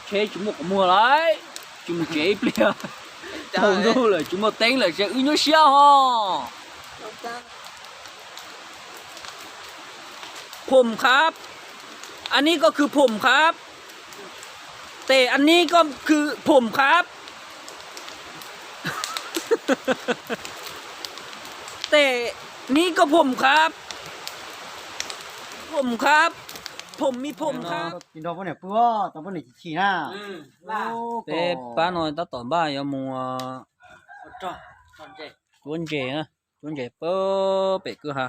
Tsheb tsis muaj qhov muag lawm, tsis mus tsev ib pliag. Thaum ntuj lawm tsis muaj teeb lawm ces wb nyuaj siab ho. Phom khab,อันนี้ก็คือผมครับ แต่อันนี้ก็คือผมครับ แต่นี่ก็ผมครับ ผมครับ ผมมีผมครับ Tsis nrog poj niam pw, tau poj niam chim chim na. Peb pab no tab tom npaj yuav mus cuab ntses na, cuab ntses pem kwj ha.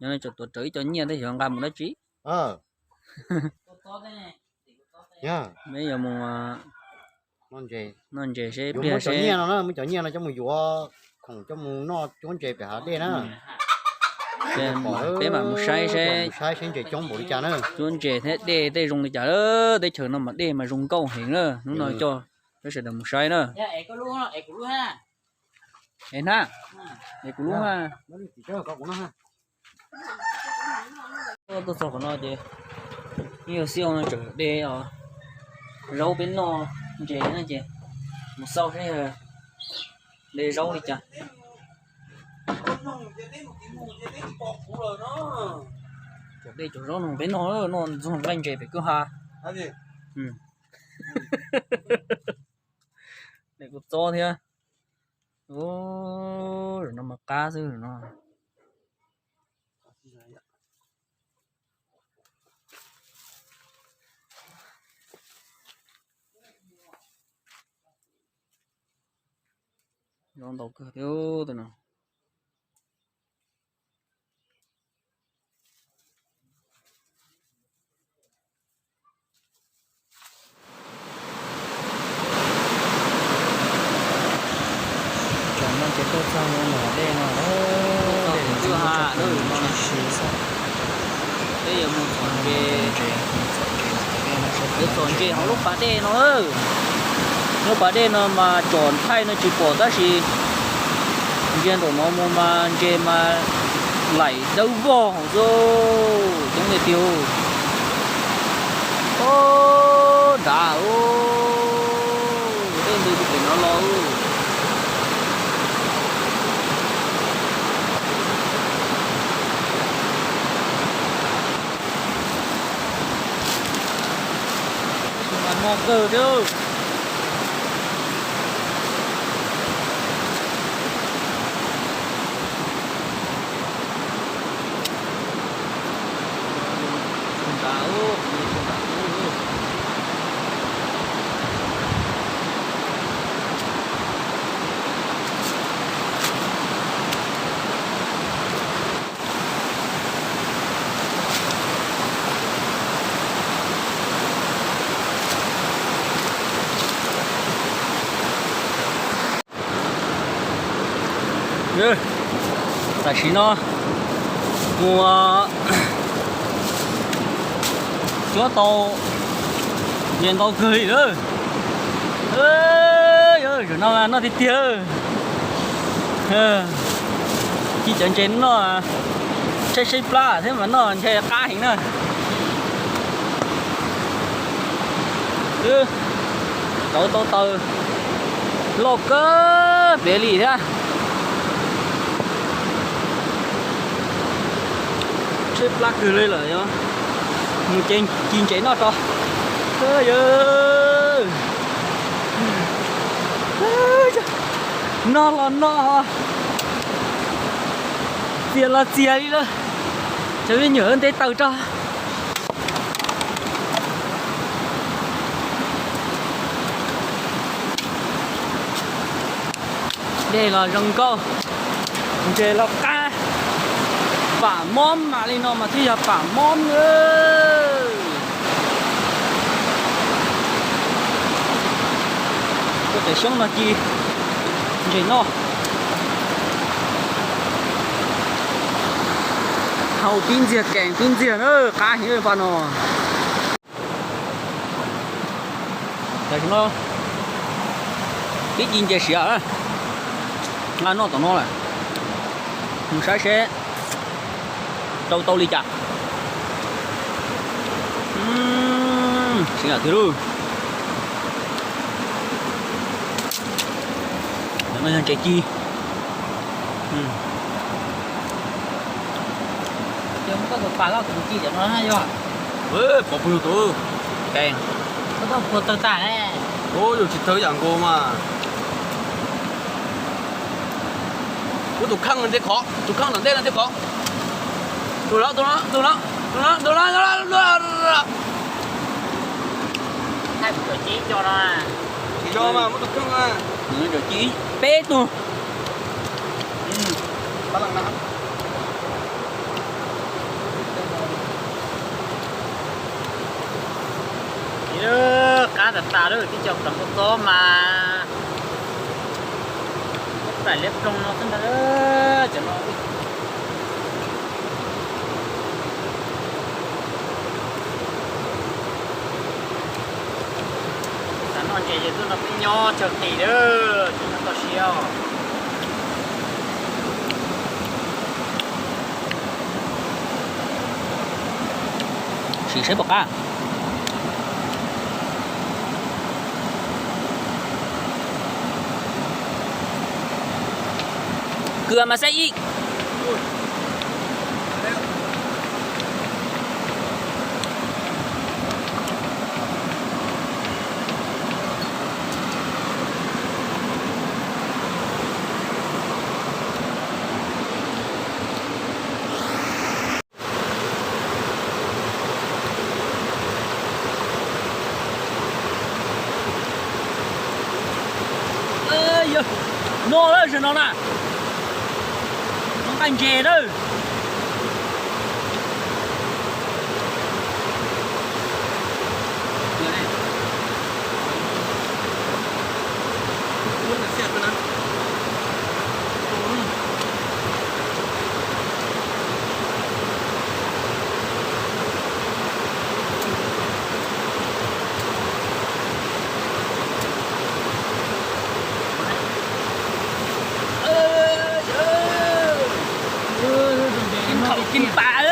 Yog no tseem tuav rawv ib co nyiaj thiab, yuav nqa mus dab tsi? Peb yuav mus noj ntses seb pliag seb. Muab cov nyiaj no coj mus yuav khoom coj mus noj cuab ntses pem hav dej na. Peb mam mus saib seb, saib seb ntses coob npaum li cas na, cuab ntses thiab dej tej zoo li cas. Teb chaws no mas dej mas zoo nkauj heev na. Hnub no coj peb sawv daws mus saib na. Es hnab, es kuv lub na. Tuaj txog qhov no ces yeej yog xij no tseem de zaub peb noj ntses na ces mus xauj seb de zaub li cas. Cov de cov zaub no peb noj, noj ntxuag nqaij ntses pem kwj ha. Kuv txob thiab. Zaum no mas qab xwb no. Zaub ntau kawg thiab tus no. Tsoom no ces tuaj txog mus hav dej no, dej tsis si xwb. Peb yuav mus txhom ntses, yuav txhom ntses hauv lub pas dej no. Lub pas dej no mas tsom nthaij no tsis pom tab sis ntsia nraum no mus mas ntses mas laim dawb vog hauv xwb, coob tiag tiag. Nrad, dej ntws pem no los. Mas no kawg thiab. Tam sim no mus cuab tau ntses ntau kawg li lawm. Zaum no noj tiag tiag. Ci cov ntses noj, tshaib tshaib plab thiab mas noj ntses qab heev na. Rauv tau taws loj kawg pem li thiab. Tshaib plab kawg li lawm, mus ci ntses noj tso. Noj los noj, txias los txias li lawm. Cov me nyuam nte taws tso. Dej los zoo nkauj, ntses los qab, pam mob mam li no mas twb yog pam mob na. Tuaj cov xyoob no ci ntses noj. Hau tib ntxiag kees tib ntxiag na, qab heev pa no. Tam sim no pib ci ntses siav, nqa noj tom no lawm, mus saib seb rau tau li cas. Yam twg lauj? Cov no yog ntses ci. Pov pug yug tus. Koj tau puag tawg tas ne. Ua yus tsis tawg yam nkaus mas. Muab tus kheej ntej qhov, tus kheej tom ntej no ntej qhov. Tus no, tus no, tus no, tus no, tus no. Tsis yog mas, muab tus kheej mas. Peb tug. Qab tas tas lawm, tib co plam kua txob mas plaim liab ploog no xwb ntag. Cov no xav noj ntses ces tuaj nrog peb nyob chaw qis lawm, ces nyob toj siab os. Sim saib puas qab. Kws mas saib ib. Yog no lawm, zaum no na, no nqaij ntses lawm. Khaum kis pas,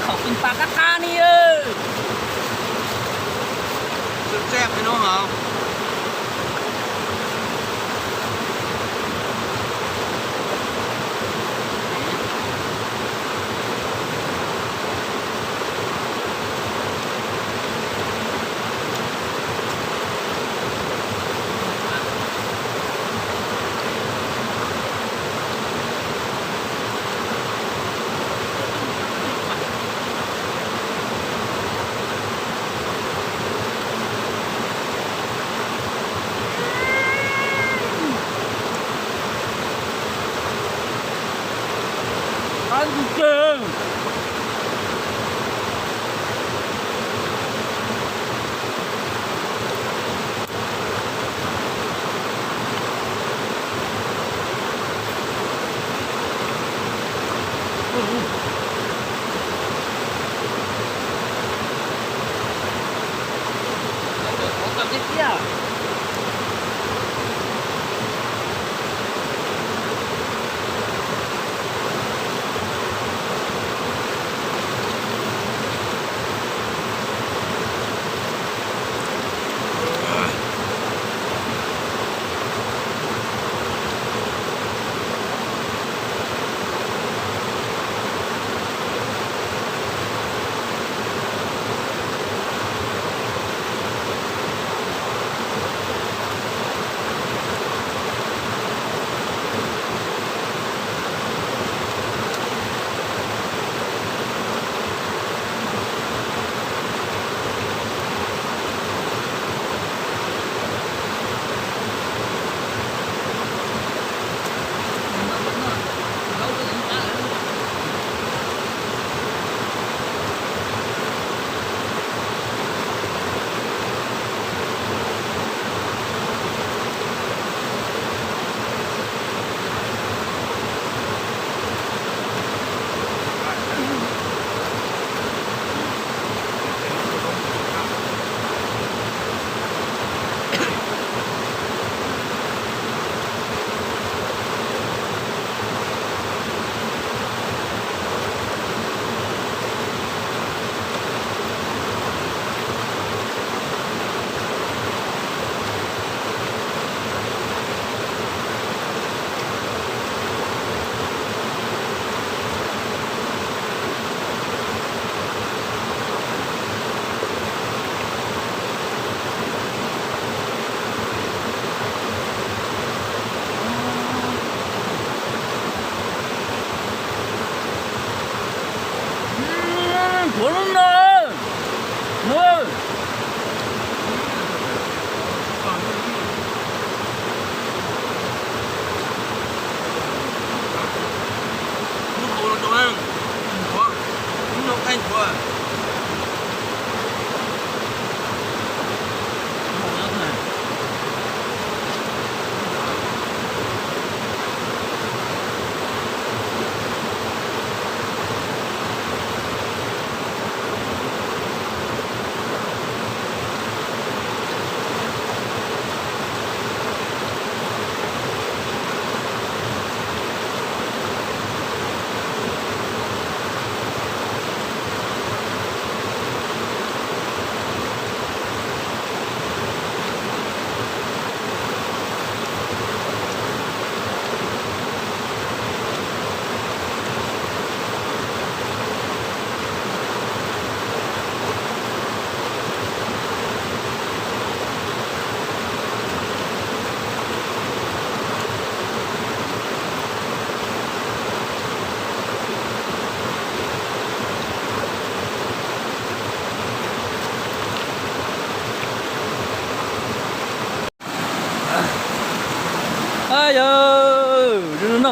khaum kis pas qab qab ni.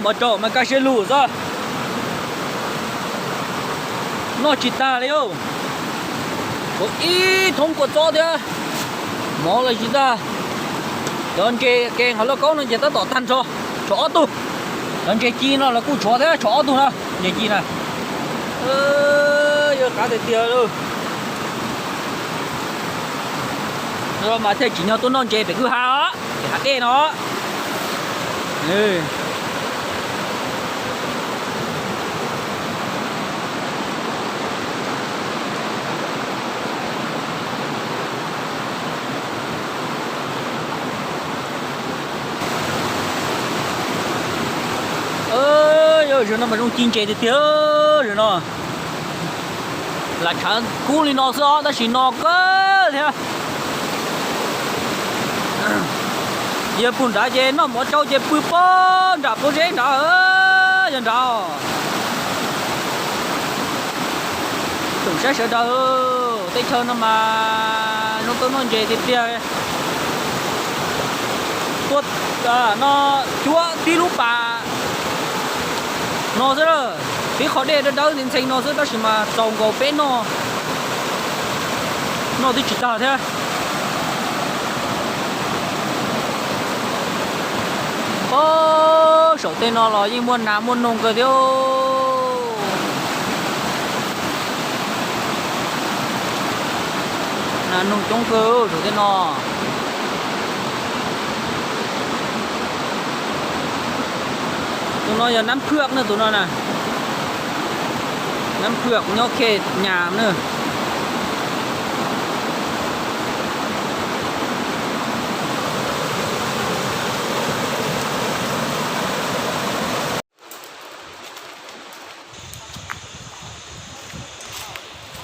Mov tsaus mas kaj siab lug xwb. Noj tsis tag li. Ua ib thoob kua txob thiab mov los tsis tag. Cov ntses ke hauv lauj kaub no ces tab tom tag nrho, tshuav ob tug. Cov ntses ci no los kuj tshuav thiab, tshuav ob tug no, ntses ci na. Yog qab tiag tiag li. Mas thiaj tsim nyog tuaj noj ntses pem kwj ha os, pem hav dej no. Yog zaum no mas zoo ci ntses tiag tiag zaum no. Lam tshav kub li no xwb os, tab sis no kawg thiab. Yog pug nrad ces noj mov tsau ces pw pob nram pob zeb nrad, yog nrad. Tsoom saib sawv daws, teb chaws no mas zoo tuaj noj ntses tiag tiag. Tuaj no cuab tib lub pas no xwb, tib qho dej dawb dawb ntxhee ntxhee no xwb tab sis mas txaus nkaus peb noj, noj twb tsis tag thiab. Ob saum tej no los yeej muaj nas muaj noog kawg thiab. Nas noog coob kawg saum tej no. Tus no yog Nab Phwj na, tus no na. Nab Phwj nyob Khej Nyas na.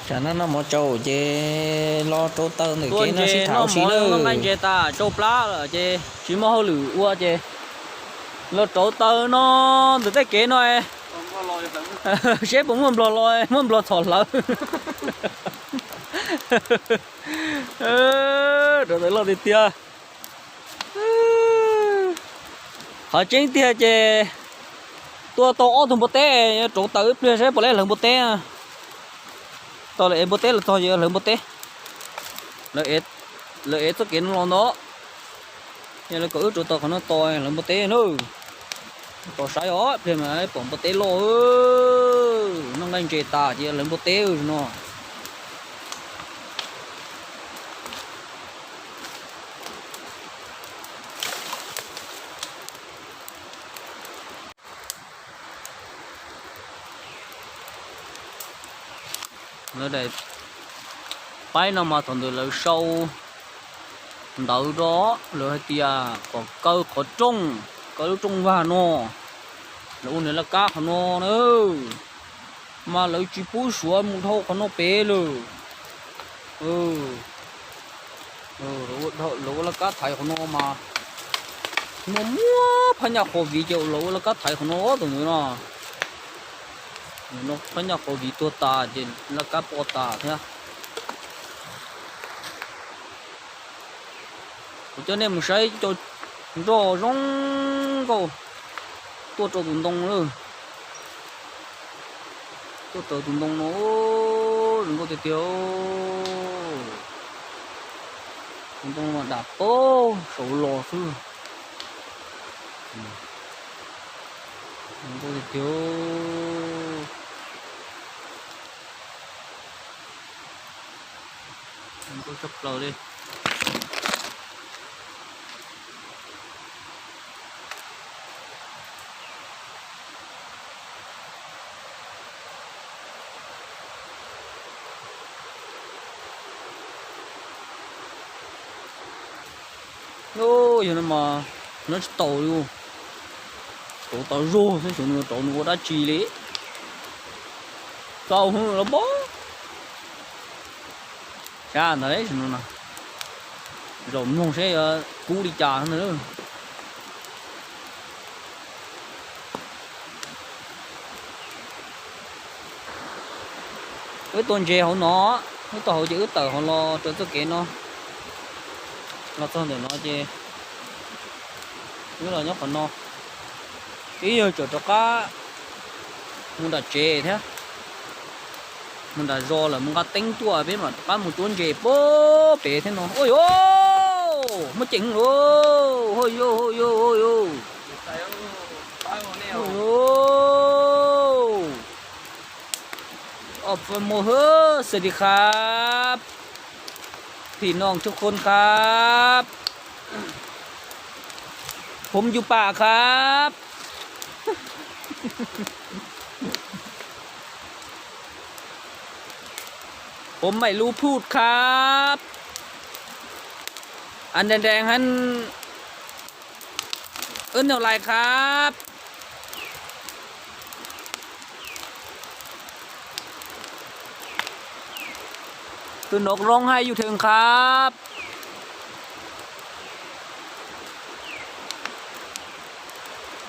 Tsam no noj mov tsau ces los rauv taws ntawm kev no sib tham ua si na. Nqaij ntses tas tsau plab lawm ces tsis muaj hauj lwm ua ces los rauv taws no ntawm tej kev no seb puas muaj nplog los, muaj nplog txhom hlawv. Rauv taws loj tiag tiag. Qhov tseeb tiag ces tuaj tau ob tug npua teb, rauv taws ib pliag saib puas lawv hlawv npua teb. Tau lawv ev npua teb los txog ces hlawv npua teb. Lawv ev txoj kev no los ntawd, yog lawv kom wb rauv taws qhov no tos hlawv npua teb na. Tos saib os, ib pliag mas pom npua teb loj. Noj nqaij ntses tas ces hlawv npua teb no. Lawv daim paib no mas thaum ntawd lawv sau ntawv rau, lawv hais tias kom kaw qhov rooj, kaw lub rooj vag no, lawv ua niag laj kab qhov no na, mas lawv tsis pub suav mus dhau qhov no pem lawm. Lawv ua laj kab thaiv qhov no mas muaj muaj phab nyaj qhov viv ces lawv ua laj kab thaiv qhov no tus ntawd no. Phab nyaj qhov viv tuag tas ces laj kab poj tas thiab. Kuv coj nej mus saib cov nroj zoo nkauj tuaj rau tus ntoo lawm. Tuaj rau tus ntoo no, zoo nkauj tiag tiag. Tus ntoo mas dam pag saud los xwb. Zoo nkauj tiag tiag. Zoo nkauj tshaj plaws li. Yog no mas nyob tsis taus li. Rauv tau zog xwb, xyov nws rauv nws ua dab tsi li. Txaus hwv los pob. Sab ntawd no, zaum mloog seb yuav kub li cas ntag. Wb tua ntses hauv no, wb tua hauv ces wb tawm hauv los rau txoj kev no, los txog ntawm no ces wb los nyob qhov no. Ib yog tseem rov qab mus nram tsev thiab, mus nram zos lawm mus nqa teeb tuaj peb mam rov qab mus cuab ntses pem pem thiab no. Ua yuav, muaj ceem lauj, ua yuav, ua yuav, ua yuav. Ua yuav. ออกมาเฮ้อ สวัสดีครับ พี่น้องทุกคนครับ ผมอยู่ป่าครับ ผมไม่รู้พูดครับ อันแดงๆนั้น เอิ้นแนวไรครับ ตัวนกร้องไห้อยู่เทิงครับ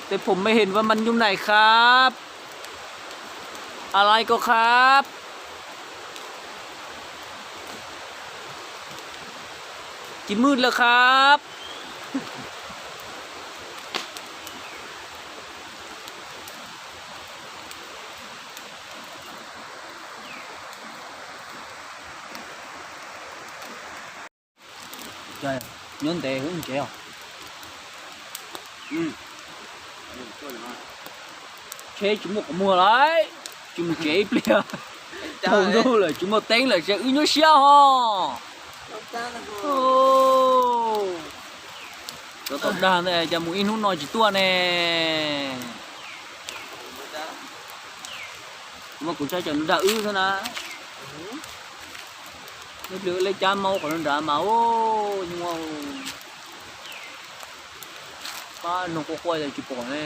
แต่ผมไม่เห็นว่ามันอยู่ไหนครับ อะไรก็ครับ จะมืดแล้วครับ Nyob ntev wb mus tsev os. Tsheb tsis muaj qhov muag lawm, tsis mus tsev ib pliag. Thaum ntuj lawm tsis muaj teeb lawm ces wb nyuaj siab ho. Cov tom dag ntawd cas mus ib hnub no tsis tuaj ne. Mas kuv saib cov nws dag wb xwb na. Neb plis lej cab maub qhov nrad mas, pab noog quaj quaj tsis pom ne.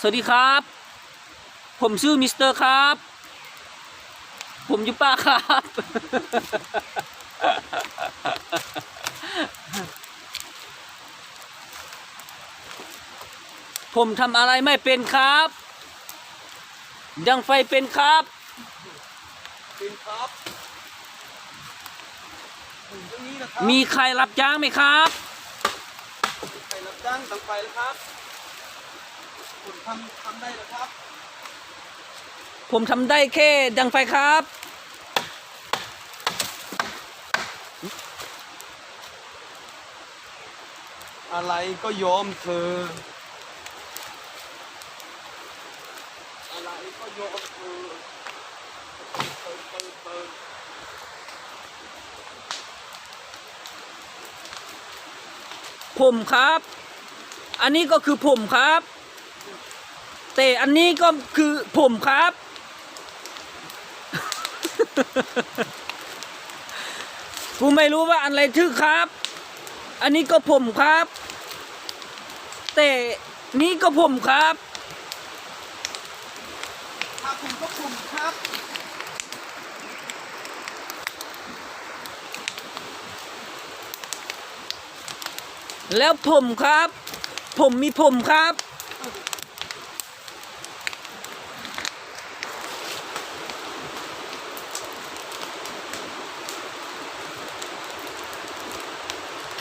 สวัสดีครับ ผมชื่อมิสเตอร์ครับ ผมอยู่ป่าครับ ผมทำอะไรไม่เป็นครับ ดังไฟเป็นครับ เป็นครับ อยู่ตรงนี้นะครับ มีใครรับจ้างไหมครับ มีใครรับจ้างดังไฟแล้วครับ ผมทำ ทำได้แล้วครับ ผมทำได้แค่ดังไฟครับ อะไรก็ยอมเธอ อะไรก็ยอมเธอ เธอ เธอ เธอ ผมครับ อันนี้ก็คือผมครับ แต่อันนี้ก็คือผมครับ กูไม่รู้ว่าอันไหนถูกครับ อันนี้ก็ผมครับ แต่นี้ก็ผมครับ ครับ ผมก็ผมครับ แล้วผมครับ ผมมีผมครับ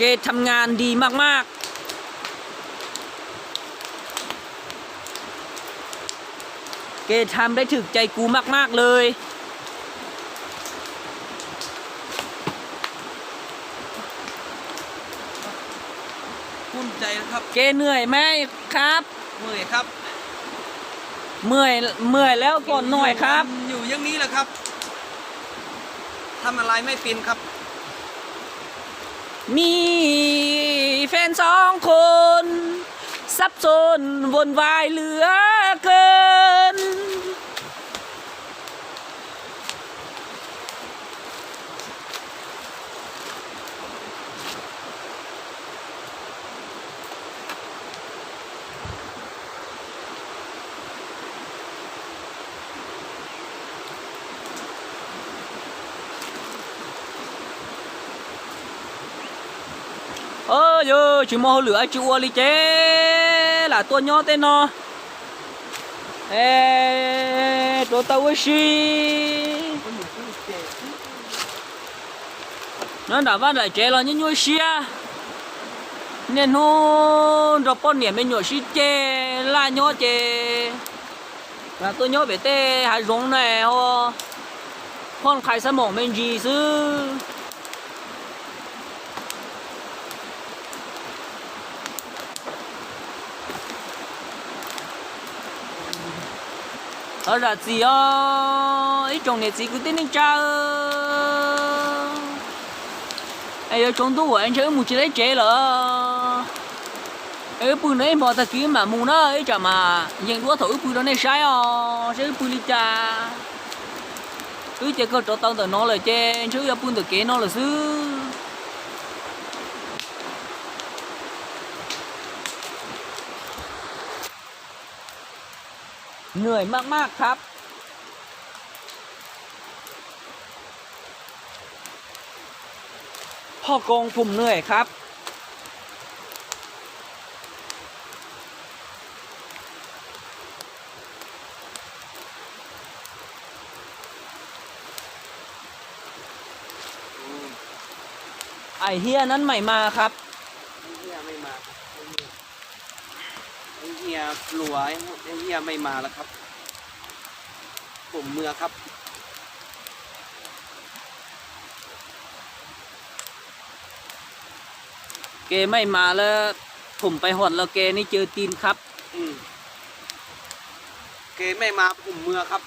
แกทำงานดีมากๆ แกทำได้ถูกใจกูมากๆเลย ภูมิใจนะครับ แกเหนื่อยไหมครับ เหนื่อยครับ เหนื่อย เหนื่อยแล้วผ่อนหน่อยครับ อยู่อย่างนี้แหละครับ ทำอะไรไม่เป็นครับ มีแฟนสองคน สับสนวุ่นวายเหลือเกิน Yog tsis muaj hauj lwm dab tsi ua li ces lam tuaj nyob tej no, rau taw ua si. Nyob nram vaj nram tsev los nyuaj nyuaj siab. Niaj hnub nrog poj niam me nyuam sib ceg laj nyob ces lam tuaj nyob pem tej hav zoov na, ho phoj nqhais xab moom me ntsis xwb. Thov zam txim os ib tsoom niam txiv kwv tij neej tsa. Es yuav tsaus ntuj es ntshe wb mus tsis tau tsev lawm. Es wb pw no ib hmo tag kis wb mam mus na, ib tsam mas yeej duab thaum wb pw rau nej saib os, saib wb pw li cas. Wb ces kawg rauv taws ntawm no lawm ces ntshe wb yuav pw ntawm kev no lawm xwb. Heนื่อยมากๆครับ พ่อกง ผมเหนื่อยครับ ไอ้เหี้ยนั้นไม่มาครับ ไอ้เหี้ยไม่มาครับ ไอ้เหี้ยปลัว ไอ้เหี้ยไม่มาแล้วครับ ผมเมือครับ แกไม่มาแล้ว ผมไปฮอดแล้ว แกนี่เจอตีนครับ อืม แกไม่มา ผมเมือครับ